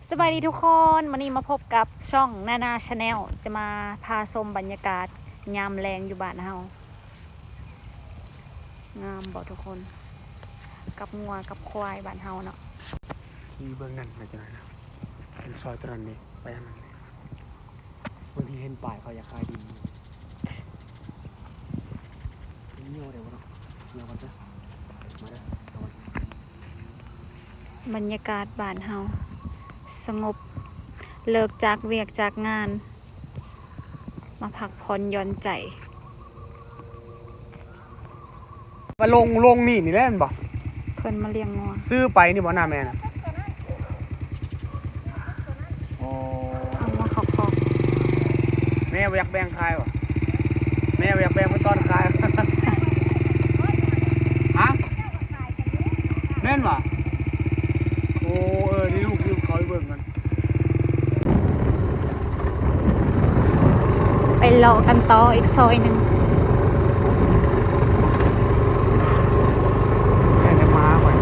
ສະບາຍດີທຸກຄົນ, ມື້ນີ້ມາພົບກັບຊ່ອງນານາ Channel ຈະມາພາຊົມບັນຍາກາດຍາມແລງຢູ່ບ້ານເຮົາ. ງາມບໍ່ທຸກຄົນ? ກັບງົວກັບຄວາຍບ້ານເຮົາເນາະ. ທີ່ເບິ່ງນັ້ນນະ ເຈົ້ານາຍນະ, ເປັນຊອຍຕົວນັ້ນເດ້, ໄປທາງນັ້ນເດ້. ບາງທີເຫັນປ້າຍເຂົາຢາກຂາຍດິນ. ເຫື່ອຍໄດ້ບໍ່ເນາະ? ເຫຍື້ອກ່ອນເດີ. ມາເດີ. ບັນຍາກາດບ້ານເຮົາສະຫງົບ, ເລີກຈາກວຽກຈາກງານ ມາພັກຜ່ອນຢ່ອນໃຈ. ວ່າລົງ ລົງນີ້ ນີ້ແຫຼະແມ່ນບໍ່? ເພິ່ນມາລ້ຽງງົວ. ຊື້ໄປນີ້ບໍ່ ນາແມ່ນະ? ໂອ້ ເອົາງົວເຂົ້າຄອກ. ແມ່ບໍ່ຢາກແບ່ງຂາຍຫວາ? ແມ່ບໍ່ຢາກແບ່ງໄປຕອນຂາຍຫວາ? ຮະ? ແມ່ນຫວາ? ໂອ້ ເອີ ນີ້ລູກ ລູກເຂົາໄປເບິ່ງກັນ. ໄປເລາະກັນຕໍ່ອີກຊອຍໜຶ່ງ. ແມ່ນແຕ່ໝາຂ້ອຍ.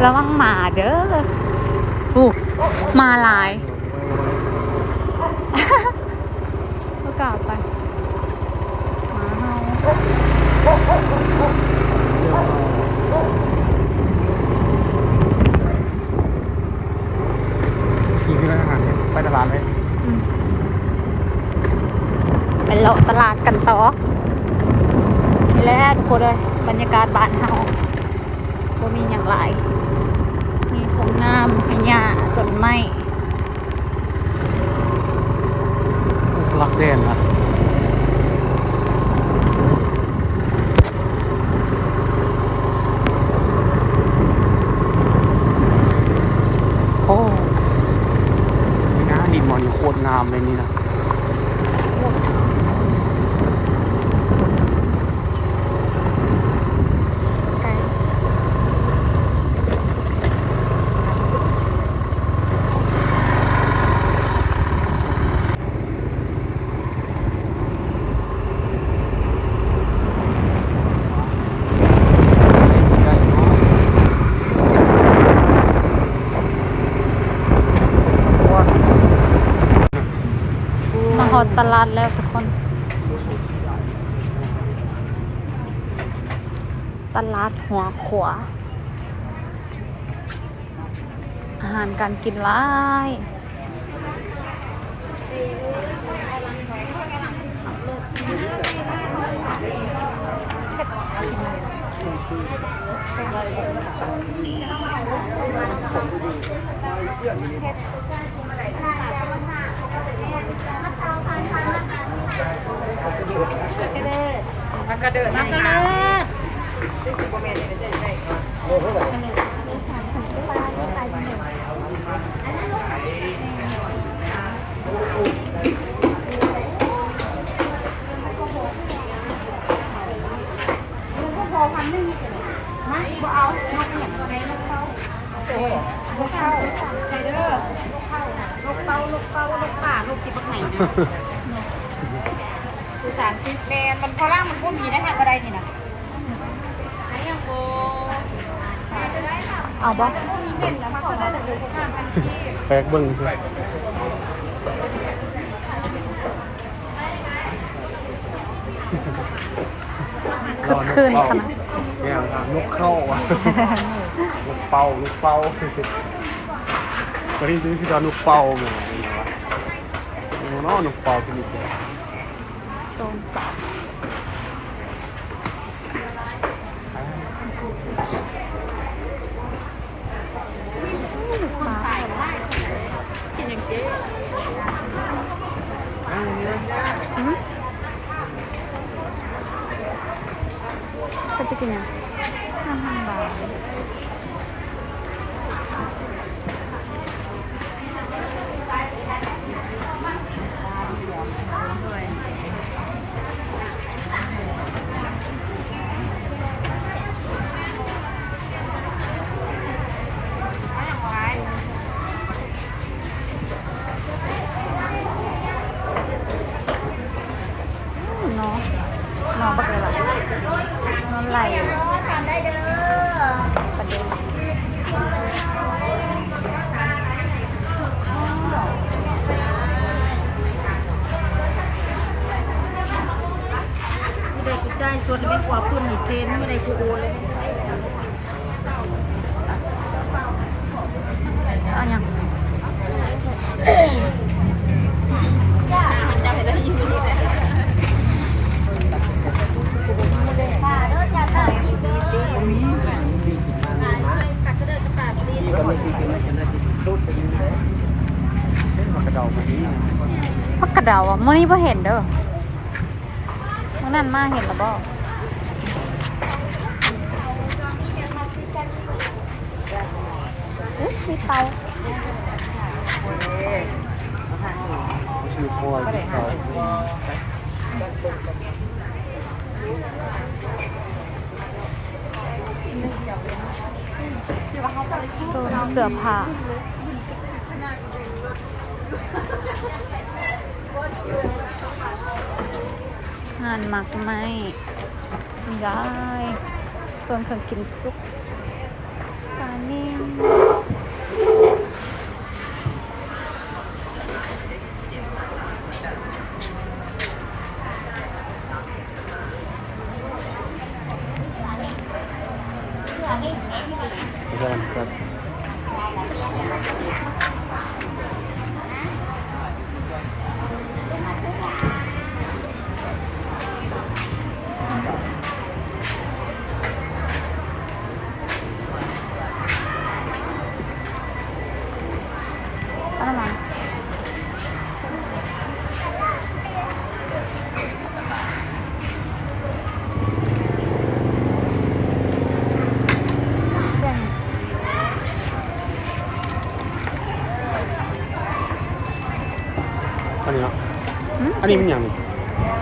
ລະວັງໝາເດີ. ໂອ້ ໝາຫຼາຍ. ບໍ່ກ້າໄປ. ຂີ່ຂຶ້ນไปทางนั้น ไปตลาดเลย. ອືມ ໄປເລາະຕະຫຼາດກັນຕໍ່. ນີ້ແຫຼະທຸກຄົນເອີຍ ບັນຍາກາດບ້ານເຮົາ ບໍ່ມີຫຍັງຫຼາຍ, ມີທົ່ງນາ ມີຫຍ້າ ຕົ້ນໄມ້. ຫຼັກແດນລະ. ໂອ້ ນີ້ນະ ດິນໝ່ອງນີ້ໂຄດງາມເລີຍນີ້ນະ. ມາຮອດຕະຫຼາດແລ້ວທຸກຄົນ. ຕະຫຼາດຫົວຂົວ. ອາຫານການກິນຫຼາຍ. ມັກກະເດີ ມັກກະເດີ. แม่น มันฝรั่งมันบ่มีได้หาบ่ได้นี่นะ. ເອົາບໍ່? ແປກເບິ່ງຊື່. ຄຶກຄື້ນຂະໜາດ. ແນວນົກເຂົ້າ ນົກເປົ້າ ນົກເປົ້າ. ຕອນນີ້ຄືວ່ານົກເປົ້າແມ່ນຫຍັງວະ? ເນາະ ນົກເປົ້າຊະນິດເດີ. ໂຊນເກົ່າ. ເພິ່ນຈະກິນຫຍັງ? ອາຫານບາ. ອ ເຊັນບໍ່ໄດ້ຄືໂອນເລີຍ. ເອົາຫຍັງ? ຜັກກະເດົາ ມື້ນີ້ບໍ່ເຫັນເດີ້. ມື້ນັ້ນມາເຫັນລະບໍ່? ອຸ້ຍ ມີເຕົາ. ໂຊນເສື້ອຜ້າ. ຮ້ານໝາກໄມ້ ມີຫຼາຍ ເຄື່ອງ ເຄື່ອງກິນສຸກ ປານິນ. ອັນນີ້ເນາະ. ຫືມ? ອັນນີ້ມັນຫຍັງນີ້?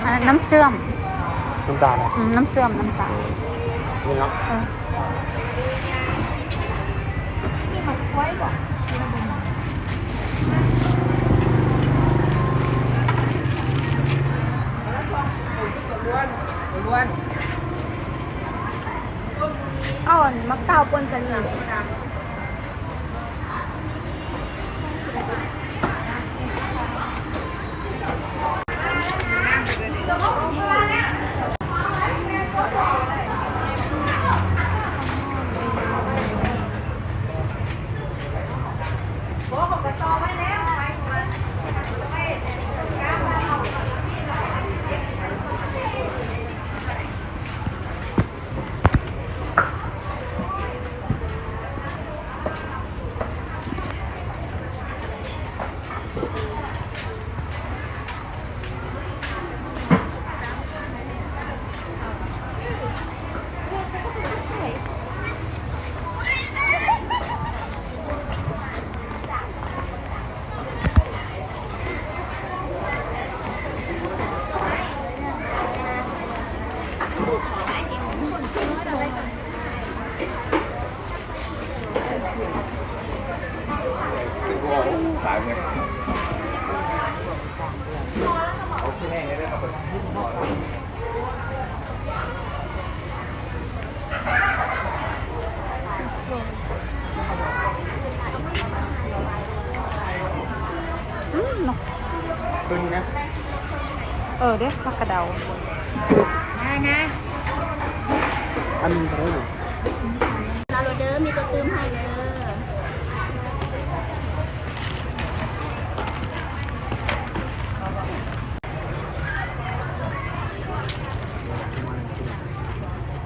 ອັນນັ້ນນ້ຳເຊື່ອມ. ນ້ຳຕານເນາະ? ອືມ ນ້ຳເຊື່ອມ ນ້ຳຕານ. ນີ້ເນາະ? ເອີ. ເອົາອັນໝາກເຕົ້າປົນໃສ່ນີ້. ອືມ ເນາະ ເບິ່ງນະ. ເອີ ເດ້ ຜັກກະເດົາ ມານະ ອັນນີ້ເທົ່າໃດ? ລາໂລເດີ ມີຕົວຕື່ມໃຫ້ເດີ.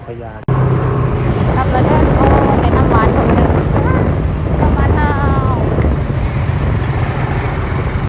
ພະຍາ ກັບລະເດີ.